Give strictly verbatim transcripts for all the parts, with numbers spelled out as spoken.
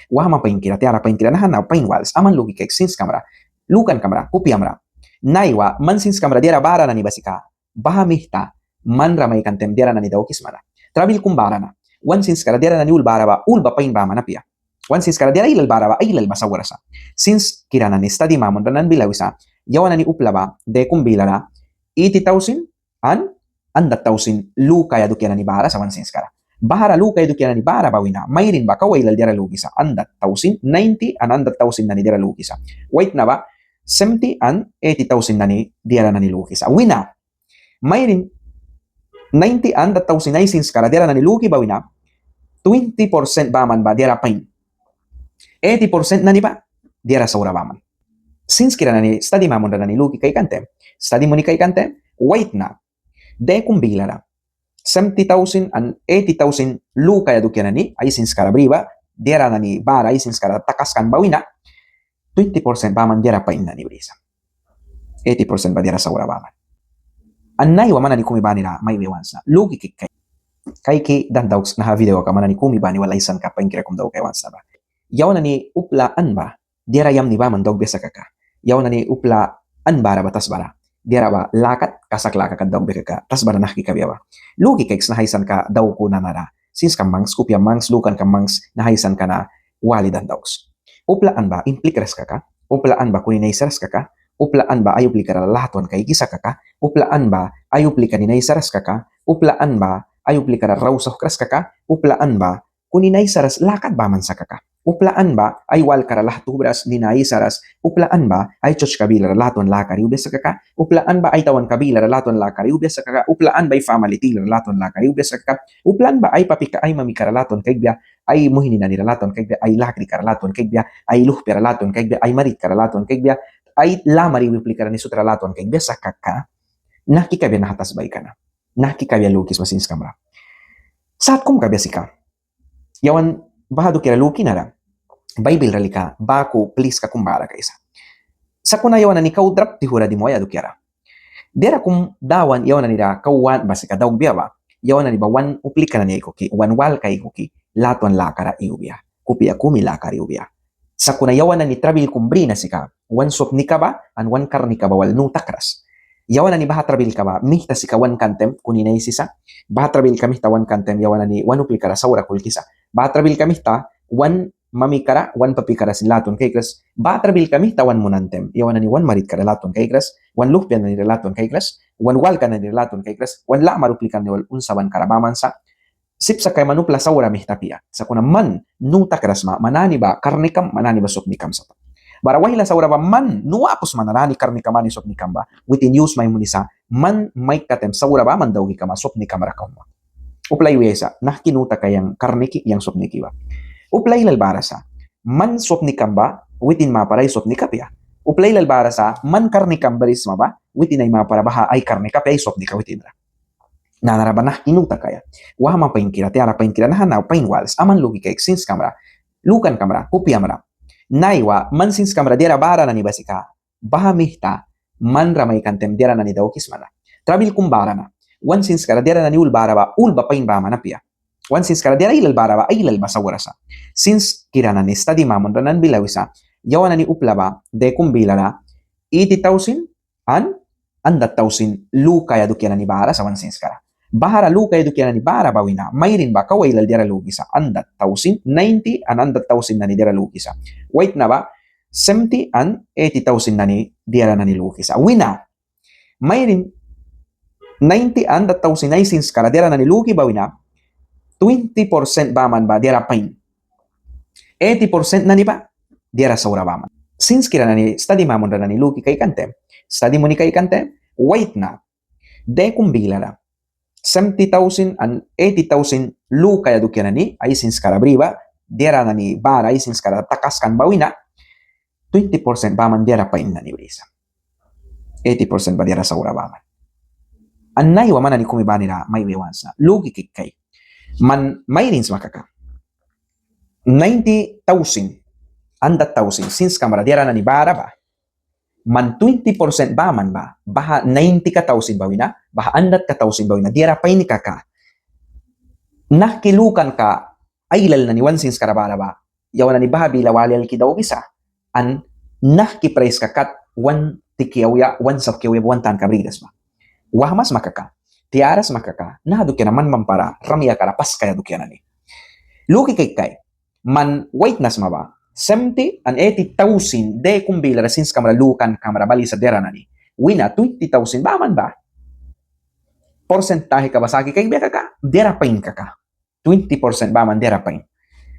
Wahma painkira, tiara painkira naha nau pain wals. Aman luki kaiks sinskam ra, lukankam ra, kupiam ra. Naiwa man sinskam ra diara bara nani ba sika baha mihta man ra maikan taim diara nani daukisma na. Trabil kum bara na. Wan sinskara diara nani ul bara ba ul ba pain baman apia. Wan sinskara diara ailal bara ba ailal ba saura sa. Sinskira nani stadi mamunra nani bila wisa, yawan nani upla ba de kum bilara eighty thousand an hundred thousand lukaia dukia nani bara sa wan sinskara. Bahara lukaia dukia nani bara ba wina mairin ba kau ailal diara lukisa, hundred thousand, ninety an hundred thousand nani diara lukisa. Waitna ba seventy an eighty thousand nani diara nani lukisa. Wina mairin ninety an hundred thousand ai sinskara diara nani luki ba wina twenty percent baman ba diara pain. Eighty percent nani ba diara saura baman. Sinskira nani stadi mamunra nani luki kaikan taim, stadi muni kaikan taim, waitna de kum bilara seventy thousand an eighty thousand lukaia dukia nani ai sinskara bri ba, diara nani bara ai sinskara takaskan ba wina twenty percent baman diara pain nani brisa. Eighty percent ba diara saura baman. An naiwa man nani kumi banira mai wi wan sna. Luki kaiks kaiki, kaiki dan dauks naha video ka man nani kumi bani wal aisanka painkira kum daukaia wan sna ba. Yawan nani upla an ba diara yamni baman daukbia sa kaka, yawan nani upla an bara ba tasbara diara ba lakat kasak laka kat daukbia kaka, tasbara nahki kabia ba. Luki kaiks naha aisanka dauku nanara. Sinskam mangs, kupiam mangs, lukankam mangs, naha aisanka na wali dan dauks. Upla an ba implikras kaka, upla an ba kunin aisaras kaka, upla an ba ai uplikara latwan kaikisa kaka, upla an ba ai uplika nin aisaras kaka, upla an ba ai uplikara rau sauhkras kaka, upla an ba kunin aisaras lakat baman sa kaka. Upla an ba ai walkara lahtuhbras, nina aisaras, upla an ba ai chuchka bilara latwan lakara iwbia sa kaka, upla an ba ai tawanka bilara latwan lakara iwbia sa kaka, upla an ba ai famali tilara latwan lakara iwbia sa kaka, upla an ba ai papika ai mamikara latwan kaikbia, ai muihni nanira latwan kaikbia, ai lakrikara latwan kaikbia, ai luhpiara latwan kaikbia, ai maritkara latwan kaikbia, ai lamara iwi uplikara ni sutra latwan kaikbia sa kaka. Nahki kabia naha tasbaika na? Nahki kabia lukisma sinskam ra? Sat kum kabia sika. Yawan baha dukiara luki nara Baibil ra lika baku pliska kum bara kaisa. Sakuna yawan nani kau drap tihura dimaia dukiara. Diara kum Dawan yawan nanira kau want ba sika daukbia ba, yawan nani ba wan uplika nani aikuki, wan walka aikuki latwan lakara iwbia, kupia kumi lakara iwbia. Sakuna yawan nani trabil kum bri na sika wan swapnika ba an wan karnika ba wal nu takras. Yawan nani baha trabilka ba mihta sika wan kan taim kunin aisisa. Baha trabilka mihta wan kan taim yawan nani wan uplikara saura kulkisa. Baha trabilka mihta wan mamikara, wan papikara sin latwan kaikras. Baha trabilka mihta wan munan taim yawan nani wan maritkara latwan kaikras, wan luhpia nanira latwan kaikras, wan walka nanira latwan kaikras, wan lamara uplika nani wal unsabankara baman sa. Sip sa kaia man upla saura mihta apia. Sakuna man nu takras sma man nani ba karnikam, man nani ba swapnikam sapa. Bara waihla saura ba man nu apu sma na nani karnikam, ani swapnikam ba. Witin yus mai munisa man maika taim saura baman dauki kama swapnikam ra kau. Upla iwi aisa nahki nu takaia yang karniki yang swapniki ba. Upla ailal bara sa man swapnikam ba witin mapara ai swapnika apia. Upla ailal bara sa man karnikam brisma ba witin ai mapara baha ai karnika apia, ai swapnika witin ra. Nanara ba nahki nu takaia. Wahma painkira, tiara painkira, naha nau pain wals. Aman luki kaiks sinskam ra, lukankam ra, kupiam ra. Naiwa man sinskam ra diara bara nani ba sika baha mihta man ra maikan taim diara nani daukisma na. Trabil kum bara na. Wan sinskara diara nani ul bara ba ul ba pain baman apia. Wan sinskara diara ailal bara ba ailal ba saura sa. Sinskira nani stadi mamunra nani bila wisa, yawan nani upla ba de kum bilara eighty thousand an hundred thousand lukaia dukia nani bara sa wan sinskara. Bahara lukaia dukia nani bara ba wina mairin ba kau ailal diara lukisa, hundred thousand, ninety an hundred thousand nani diara lukisa. Waitna ba seventy an eighty thousand nani diara nani lukisa. Wina mairin ninety an hundred thousand ai sinskara diara nani luki ba wina twenty percent baman ba diara pain. Eighty percent nani ba diara saura baman. Sinskira nani stadi mamunra nani luki kaikan taim, stadi muni kaikan taim, waitna de kum bilara seventy thousand an eighty thousand lukaia dukia nani ai sinskara bri ba, diara nani bara ai sinskara takaskan ba wina twenty percent baman diara pain nani brisa. Eighty percent ba diara saura baman. An naiwa man nani kumi banira mai wi wan sna. Luki kaiks kaia. Man mairin sma kaka ninety thousand, hundred thousand sinskam ra diara nani bara ba, man twenty percent baman ba, baha ninety ka thousand ba wina, baha hundred ka thousand ba wina diara pain kaka, nahki lukanka ailal nani wan sinskara bara ba yawan nani baha bila wali alki daukisa. An nahki praiska kat wan tiki auya, wan sauhki auya ba wan tanka briras sma. Wahma sma kaka, tiara sma kaka, naha dukia na man mampara rayakam ra paskaia dukia nani. Luki kaikai, man waitna sma ba, seventy an eighty thousand de kum bilara sinskam ra lukankam ra balisa diara nani. Wina twenty thousand baman ba porcentaje ka ba saki kaikbia kaka, diara pain kaka. Twenty percent baman diara pain.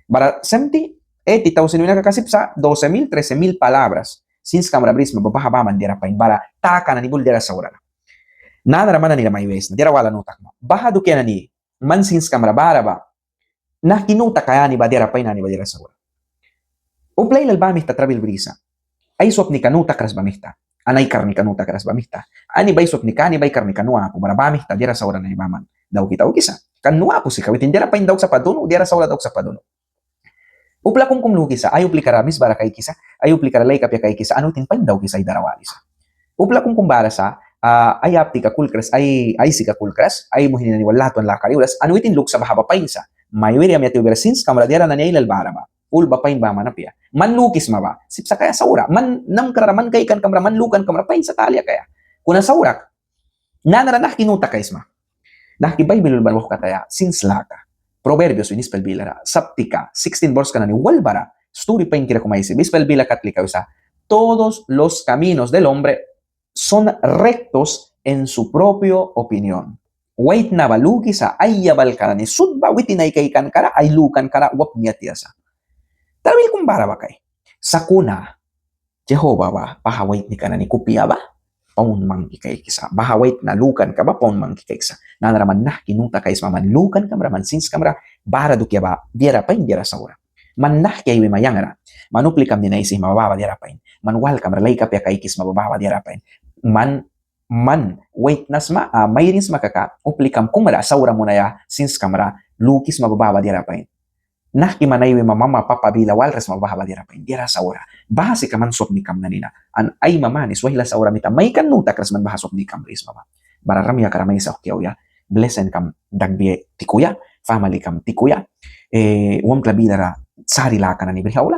Bara seventy, eighty thousand wina kaka sip sa doce mil, trece mil palabras sinskam ra brisma ba baha baman diara pain. Bara taka nani bul diara saura. Nanara man nanira mai wisna, diara wala nu takma. Baha dukia nani man sinskam ra bara ba nahki nu takaia ani ba diara pain, ani ba diara saura. Upla ailal ba mihta trabil brisa. Ai swapnika nu takras ba mihta. An ai karnika nu takras ba mihta. Ani ba ai swapnika, ani ba ai karnika nu apu, bara ba mihta diara saura nani baman dauki daukisa. Kan nu apu sika witin diara pain dauksa padunu, diara saura dauksa padunu. Upla kum kum lukisa, ai uplika ra misbara kaikisa, ai uplika ra laik apia kaikisa, an witin pain daukisa ai dara walisa. Upla kum kum bara sa, ai aptika kulkras, ai aisika kulkras, ai muihni nani wal latwan lakara iwras, an witin luksa baha ba pain sa. Mai wiria mia tiwbira sinskam ra diara nani ailal bara ba ul ba pain baman apia. Man lukisma ba sip sa kaia saura. Man namkra ra, man kaikankam ra, man lukankam ra pain sa talia kaia. Kuna saurak. Nanara nahki nu takaisma. Nahki Baibil ulban wauhkataya sins laka. Proverbios win ispail bilara, Saptika sixteen verse ka nani wal bara sturi painkira kum aisi. Ispail bila kat lika wisa: todos los caminos del hombre son rectos en su propio opinión. Waitna ba lukisa ai yabalka nani sut ba witin ai kaikankara, ai lukankara wapni atia sa. Trabil kum bara ba kaia. Sakuna Jehova ba baha waitnika nani kupia ba paun mangki kaikisa. Baha waitna lukanka ba paun mangki kaikisa. Nanara man nahki nu takaisma, man lukankam ra, man sinskam ra bara dukia ba diara pain, diara saura. Man nahki ai wima yang ra, man uplikam nina aisisma ba baha ba diara pain. Man walkam ra laik apia kaikisma ba baha ba diara pain. Man, man waitna sma, mairin sma kaka, uplikam kum ra saura munaia, sinskam ra lukisma ba baha ba diara pain. Nahki man ai wima mama papa bila walras sma ba baha ba diara pain, diara saura. Baha sika man swapnikam nani na. An ai mamanis waihla saura mita maikan nu takras man baha swapnikam brisma ba. Bara rayakam ra mai sauhki auya, blesinkam dakbi tikuya, familikam tikuya, wamtla bilara sari laka nani brih aula,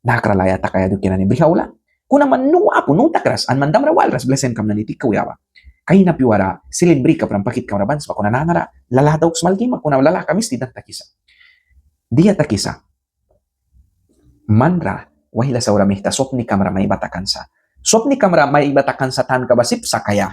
nakra laya takaia dukia nani brih aula. Kuna man nu apu, nu takras, an man dahra walras blesinkam nani tikuya ba. Kaina piuara silin bri kapram pakitkam ra ban sma, kuna nanara lalah dauks malkima, kuna lalah kamisti dan takisa. Dia takisa. Man ra waihla saura mihta swapnikam ra mai batakan sa. Swapnikam ra mai batakan sa tanka ba sip sa kaia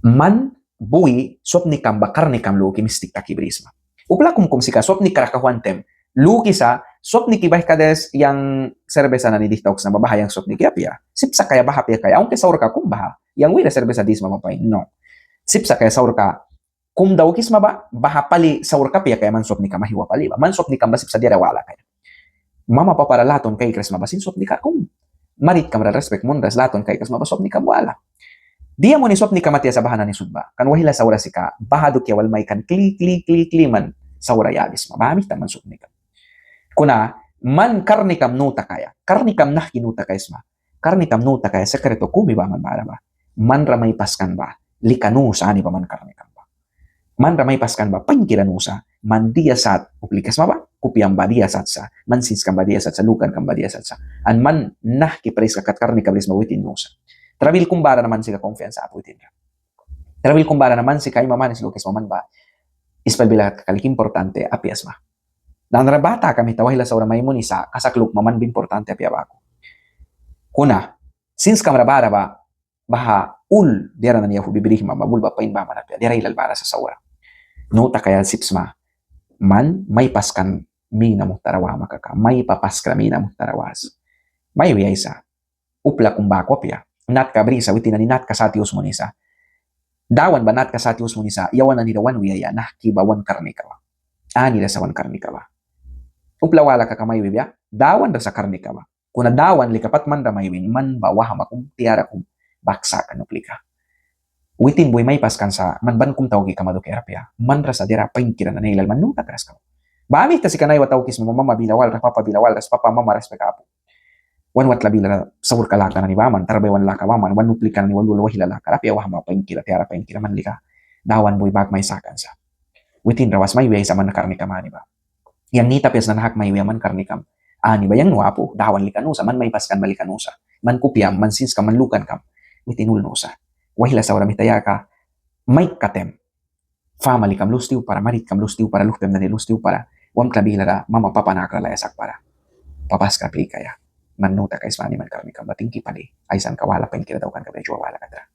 man bui swapnikam ba karnikam luki mistik taki brisma. Upla kum kum sika swapnika ra kauhwan taim lukisa, swapniki baihka des yang serbesa nani dih tauksna ba baha yang swapniki apia. Sip sa kaia baha apia kaia, aunque saurka kum baha, yang wira serbesa disma ba pain, no. Sip sa kaia saurka kum daukisma ba, baha pali saurka apia kaia man swapnikam aihwa pali ba. Man swapnikam ba sip sa diara wala kaia. Mama papa ra latwan kaikras sma ba sin swapnika kum. Maritkam ra respek munras, latwan kaikras sma ba swapnikam wala. Dia muni swapnikam atia sa baha nani sut ba. Kan waihla saura sika baha dukia wal maikan kli kli kli kli man saura yabisma. Baha mihta man swapnikam. Kuna man karnikam nu takaia. Karnikam nahki nu takaisma. Karnikam nu takaia sekreto kumi baman bara ba. Man ra mai paskan ba lika nu sa ani ba man karnikam ba. Man ra mai paskan ba painkira nu sa, man dia sat uplika sma ba, kupiam ba dia sat sa, man sinskam ba dia sat sa, lukankam ba dia sat sa. An man nahki praiska kat karnika brisma witin nu sa. Trabil kum bara na man sika konfiansa apu witin ra. Trabil kum bara na man sika ai mamanis lukisma man ba ispel bila kat kalik importante apia sma. Nanara ba taka mihta waihla saura mai munisa kasak lukma man ba importante apia baku. Kuna sinskam ra bara ba baha ul diara nani yauhbi brihma ba bul ba pain baman apia, diara ailal bara sa saura. Nu takaia sip sma man mai paskan mina muhtara wama kaka, mai papaskra mina muhtara was. Mai wiaisa, upla kum baku apia, natka brisa witin nani natka sat yus munisa. Dawan ba natka sat yus munisa, yawan nanira wan wiaia nahki ba wan karnika ba. Anira sa wan karnika ba. Upla wala kaka mai wibia, Dawan ra sa karnika ba. Kuna Dawan lika pat man ra mai win, man ba wahma kum, tiara kum bak sakan uplika. Witin bui mai paskan sa, man ban kum tauki kama dukiara apia. Man ra sa diara painkira nani ailal man nu takras kama. Ba mihta sika naiwa taukisma mama bila walras, papa bila walras, papa mama respek apu. Wan watla bilara saurka laka nani baman, tarbaiwan laka baman, wan uplika nani wal ul waihla lakara apia wahma painkira, tiara painkira, man lika Dawan bui bak mai sakan sa. Witin ra was mai wiaisa man karnikam ani ba. Yang nit apia sna nahak mai wia man karnikam. Ani ba yang nu apu, Dawan lika nu sa, man mai paskan ba lika nu sa. Man kupiam, man sinskam, man lukankam, witin ul nu sa. Waihla saura mita yaka, maikka taim famalikam lus tiwpara, maritkam lus tiwpara, luhpiam nani lus tiwpara, wamtla bilara, mama papa nakra laya sakpara. Papaskra plikaia. Man nu takaisma, ani man karnikam ba tingki pali. Aisanka wala, painkira daukanka ba yua wala katra.